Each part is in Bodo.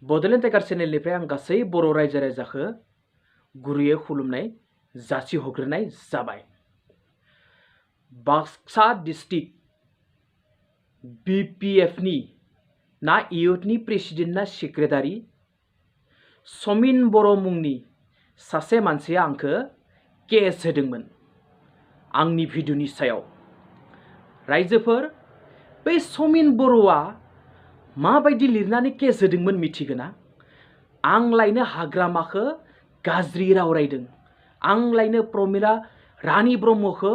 बड'लेण्ड टाइगार चेनेलनिफ्राय आं गासै बर' रायजो राजाखौ गुरैयै खुलुमनाय जासिहरग्रोनाय जाबाय। बाक्सा डिस्ट्रिक्ट BPFनि ना इयुथनि प्रेसिडेन्ट ना सेक्रेटारि समिन बर' मुंनि सासे मानसिया आंखौ केस होदोंमोन आंनि भिडिअनि सायाव। रायजोफोर, बै समिन बर'आ माबायदि लिरनानै केस होदोंमोन मिथिगोना? आं लायनो हाग्रामाखौ गाज्रि राव रायदों, आं लायनो प्रमिला रानी ब्रह्मखौ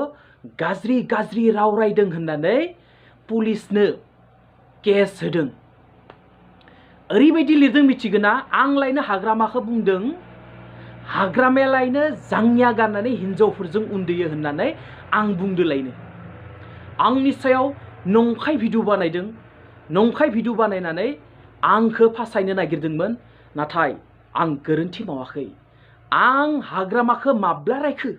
गाज्रि राव रायदों होननानै पुलिसनो केस होदों। ओरैबायदि लिरदों मिथिगोना? आं लायनो हाग्रामाखौ बुंदों हाग्रामाया लायनो जांगिया गाननानै हिनजावफोरजों उन्दुयो होननानै आं बुंदोलायनो। आंनि सायाव नंखाय भिडिअ बानायदों, नंखाय भिडिअ बानायनानै आंखौ फासायनो नागिरदोंमोन, नाथाय आं गोरोन्थि मावाखै। आं हाग्रामाखौ माब्ला रायखो?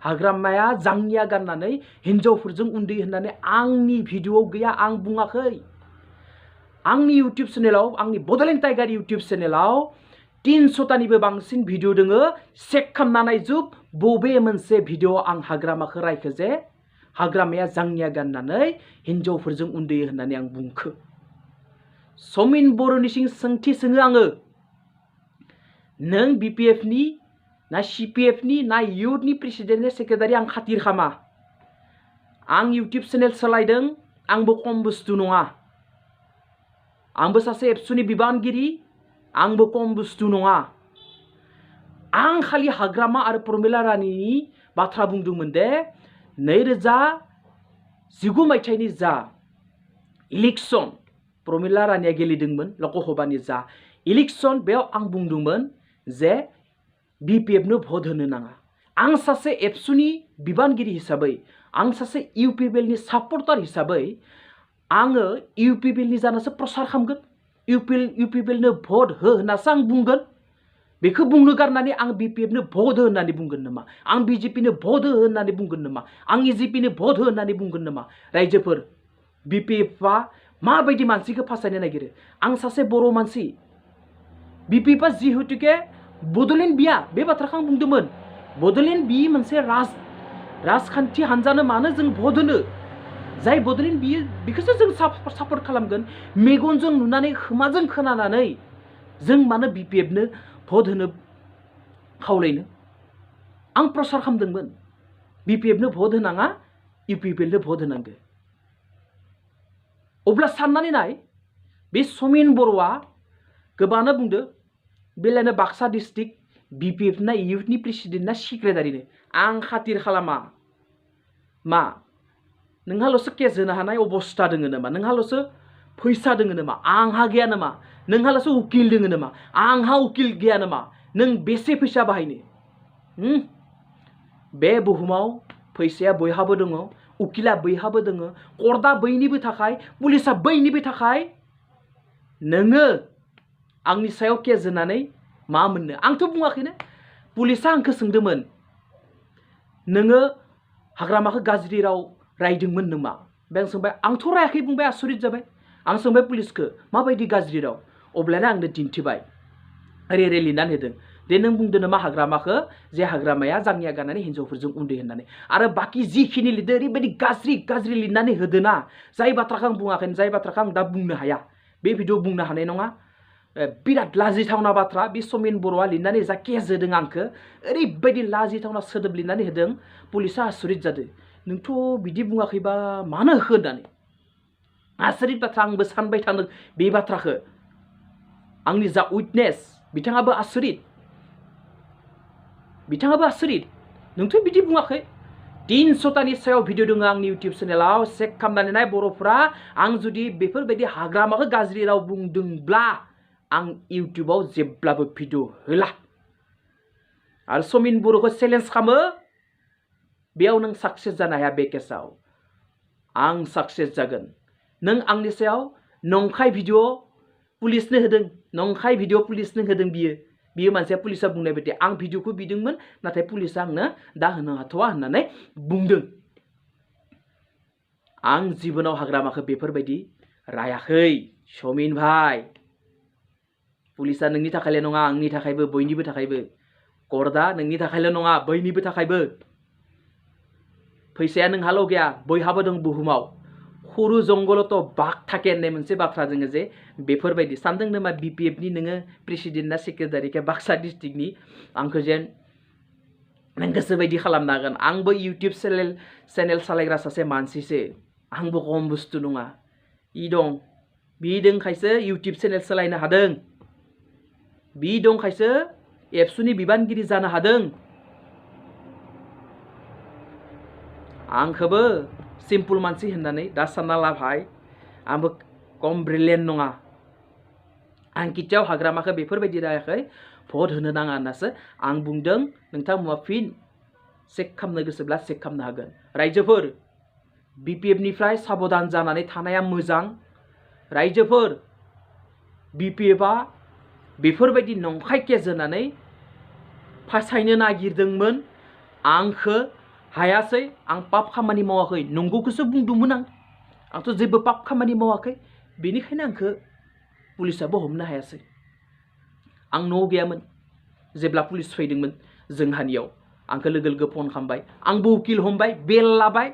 हाग्रामाया जांगिया गाननानै हिनजावफोरजों उन्दुयो होननानै आंनि भिडिअआव गैया, आं बुङाखै। आंनि इउटिउब चेनेलाव, आंनि बड'लेण्ड टाइगार इउटिउब चेनेलाव 300तानिबो बांसिन भिडिअ दोङो। चेक खालामना नायजुब बबे मोनसे भिडिअ आं हाग्रामाखौ रायखो जे हाग्रामाया जांगिया गाननानै हिनजावफोरजों उन्दुयो होननानै आं बुंखो। समिन बर'निसिं सोंथि सोङो आङो, नों BPFनि ना CPFनि ना इयुथनि प्रेसिडेन्ट सेक्रेटारि आं खातिर खामा। आं इउटिउब चेनेल सालायदों, आंबो खम बुस्थु नङा। आंबो सासे एबसुनि बिबानगिरि, आंबो खम बुस्थु नङा। आं खालि हाग्रामा आरो प्रमिला रानीनि बाथ्रा बुंदोंमोन दे 2019 मायथाइनि जा इलेक्सन प्रमिला रानीया गेलेदोंमोन लकसभानि जा इलेक्सन, बेयाव आं बुंदोंमोन जे BPFनो भट होनो नाङा। आं सासे एबसुनि बिबानगिरि हिसाबै, आं सासे UPPLनि सापर्टार हिसाबै आङो UPPLनि जानासो प्रसार खालामगोन, UPPLनो भट हो होननासो आं बुंगोन। बेखौ बुंनो गारनानै आं BPFनो भट हो होननानै बुंगोन नामा? आं BJPनो भट हो होननानै बुंगोन नामा? आं EJPनो भट हो होननानै बुंगोन नामा? रायजोफोर, BPFआ माबायदि मानसिखौ फासायनो नागिरो? आं सासे बर' मानसि, BPFआ जिहेतुके बड'लेण्ड बिया, बे बाथ्राखौ आं बुंदोंमोन। बड'लेण्ड बि मोनसे राजखान्थि हानजानो मानो जों भट होनो? जाय बड'लेण्ड बियो बेखौसो जों सापर्ट खालामगोन। मेगनजों नुनानै खोमाजों खोनानानै जों मानो BPFनो भट होनो खावलायनो? आं प्रसार खालामदोंमोन BPFनो भट होनाङा, UPPLनो भट होनांगौ। अब्ला साननानै नाय, बे समिन बर'आ गोबाङानो बुंदो बेलायनो बाक्सा डिस्ट्रिक्ट BPF ना इयुथनि प्रेसिडेन्ट ना सेक्रेटारिनो। आं खातिर खालामा। मा नोंहाल'सो केस होनो हानाय अबस्था दोङो नामा? नोंहाल'सो फैसा दोङो नामा? आंहा गैया नामा? नोंहाल'सो उकिल दोङो नामा? आंहा उकिल गैया नामा? नों बेसे फैसा बाहायनो? बे बुहुमाव फैसाया बयहाबो दङ, उकिला बयहाबो दङ, कर्टआ बयनिबो थाखाय, पुलिसा बयनिबो थाखाय। नोङो आंनि सायाव केस होनानै मा मोननो? आंथ' बुङाखैनो। पुलिसा आंखौ सोंदोंमोन, नोङो हाग्रामाखौ गाज्रि राव रायदोंमोन नामा? बे आं सोंबाय, आंथ' रायाखै बुंबाय। आसरित जाबाय। आं सोंबाय पुलिसखौ, माबायदि गाज्रि राव? अब्लानो आंनो दिन्थिबाय, ओरै लिरनानै होदों दे नों बुंदो नामा हाग्रामाखौ जे हाग्रामाया जांगिया गाननानै हिनजावफोरजों उन्दुयो होननानै। आरो बाखि जिखिनि लिरदो ओरैबायदि गाज्रि लिरनानै होदोना, जाय बाथ्राखौ आं बुङाखै, जाय बाथ्राखौ आं दा बुंनो हाया, बे भिडिअ बुंनो हानाय नङा। बिराद लाजिथावना बाथ्रा। बे समिन बर'आ लिरनानै जा केस होदों आंखौ, ओरैबायदि लाजिथावना सोदोब लिरनानै होदों, पुलिसा आसरित जादों। नोंथ' बिदि बुङाखैबा मानो होखो होननानै। आसरित बाथ्रा। आंबो सानबाय थादों बे बाथ्राखौ। आंनि जा उइटनेस बिथाङाबो आसरित, नोंथ' बिदि बुङाखै। 300तानि सायाव भिडिअ दङ आंनि इउटिउब चेनेलाव, चेक खालामनानै नाय बर'फ्रा। आं जुदि बेफोरबायदि हाग्रामाखौ गाज्रि राव बुंदोंब्ला आं इउटिउबाव जेब्लाबो भिडिअ होला। आरो समिन बर'खौ चेलेन्ज खालामो, बेयाव नों साक्सेस जानो हाया। बे केसाव आं साक्सेस जागोन। नों आंनि सायाव नंखाय भिडिअ पुलिसनो होदों, नंखाय भिडिअ पुलिसनो होदों। बियो मानसिया पुलिसा बुंनाय बायदि आं भिडिअखौ बिदोंमोन, नाथाय पुलिसा आंनो दा होनो हाथ'वा होननानै बुंदों। आं जिबनाव हाग्रामाखौ बेफोरबायदि रायाखै समिन भाई। पुलिसा नोंनि थाखायल' नङा आंनि थाखायबो बयनिबो थाखायबो कर्टआ नोंनि थाखायल' नङा बयनिबो थाखायबो फैसाया नोंहाल' गैया बयहाबो दं बुहुमाव खरु जंगलथ' बाग थाके होननाय मोनसे बाथ्रा जोङो जे बेफोरबायदि सानदों नामा BPFनि नोङो प्रेसिडेन्ट ना सेक्रेटारिखा बाक्सा डिस्ट्रिक्टनि आंखौ जेन नों गोसो बायदि खालामनो हागोन आंबो इउटिउब चेनेल सालायग्रा सासे मानसिसो आंबो खम बुस्थु नङा इ दं बि दंखायसो इउटिउब चेनेल सालायनो हादों बि दंखायसो एबसुनि बिबानगिरि जानो हादों आंखौबो सिम्पल मानसि होननानै दा सानना ला भाई आंबो कम ब्रिलियेन्ट नङा आं कितियाव हाग्रामाखौ बेफोरबायदि रायाखै भट होनो नाङा होननासो आं बुंदों नोंथांमोना फिन चेक खालामनो गोसोब्ला चेक खालामनो हागोन रायजोफोर BPFनिफ्राय साबधान जानानै थानाया मोजां रायजोफोर BPFआ बेफोरबायदि नंखाय केस होनानै फासायनो नागिरदोंमोन आंखौ हायासै आं पाप खामानि मावाखै नंगौखौसो बुंदोंमोन आंथ' जेबो पाप खामानि मावाखै बेनिखायनो आंखौ पुलिसाबो हमनो हायासै आं न'आव गैयामोन जेब्ला पुलिस फैदोंमोन जोंहानियाव आंखौ लोगो लोगो फन खालामबाय आंबो उकिल हमबाय बेल लाबाय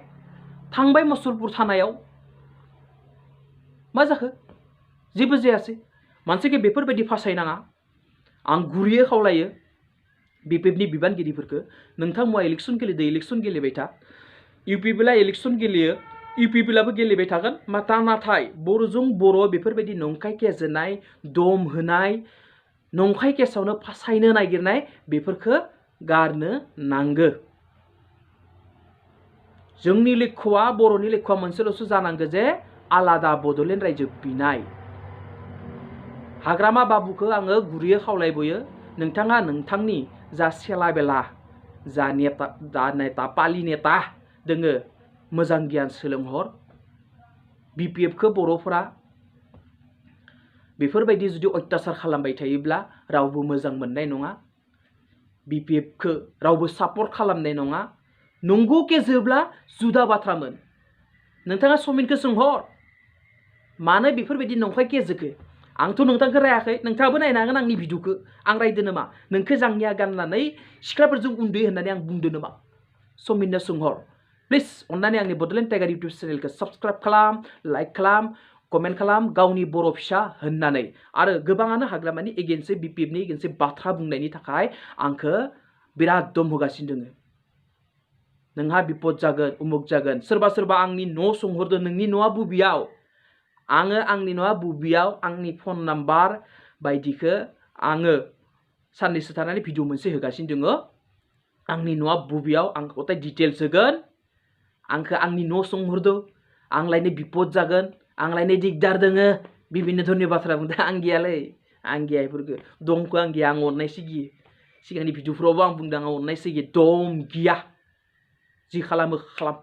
थांबाय मुसलपुर थानायाव मा जाखो जेबो जायासै मानसिखौ बेफोरबायदि फासायनाङा आं गुरैयै खावलायो BPFनि बिबानगिरिफोरखौ नोंथांमोना इलेक्सन गेलेदो इलेक्सन गेलेबाय था UPPला इलेक्सन गेलेयो UPPलाबो गेलेबाय थागोन नाथाय बर'जों बर' बेफोरबायदि नंखाय केस होनाय दम होनाय नंखाय केसावनो फासायनो नागिरनाय बेफोरखौ गारनो नांगो जोंनि लक्ष्यआ बर'नि लक्ष्यआ मोनसेल'सो जानांगौ जे आलादा बड'लेण्ड रायजो बिनाय हाग्रामा बाबुखौ आङो गुरैयै खावलायबोयो नोंथाङा नोंथांनि जा सेला बेला जा नेता पालि नेता दोङो मोजां गियान सोलोंहर BPFखौ बर'फोरा बेफोरबायदि जुदि अत्याचार खालामबाय थायोब्ला रावबो मोजां मोननाय नङा BPFखौ रावबो सापर्ट खालामनाय नङा नंगौ केसोब्ला जुदा बाथ्रामोन नोंथाङा समिनखौ सोंहर मानो बेफोरबायदि नंखाय केसखौ आंथ' नोंथांखौ रायाखै नोंथाङाबो नायनो हागोन आंनि भिडिअखौ आं रायदो नामा नोंखौ जांगिया गाननानै सिख्लाफोरजों उन्दै होननानै आं बुंदो नामा समिननो सोंहर प्लिज अन्नानै आंनि बड'लेण्ड टाइगार इउटिउब चेनेलखौ साबस्क्राइब खालाम लाइक खालाम कमेन्ट खालाम गावनि बर' फिसा होननानै आरो गोबाङानो हाग्रामानि एगेन्सै BPFनि एगेन्सै बाथ्रा बुंनायनि थाखाय आंखौ बिराद दम होगासिनो दोङो नोंहा बिपद जागोन उमुक जागोन सोरबा आंनि न' सोंहरदो नोंनि न'आ बबेयाव आङो आंनि न'आ बबेयाव आंनि फन नाम्बार बायदिखौ आङो साननैसो थानानै भिडिअ मोनसे होगासिनो दङ आंनि न'आ बबेयाव आं गथाय डिटेल्स होगोन आंखौ आंनि न' सोंहरदो आंलायनो बिपद जागोन आंलायनो दिगदार दोङो बिभिन्न धरनि बाथ्रा बुंदों आं गैयालै आं गैया बेफोरखौ दमखौ आं गैया आं अननायसो गियो सिगांनि भिडिअफ्रावबो आं बुंदों आं अननायसो गियो दम गैया जि खालामो खालाम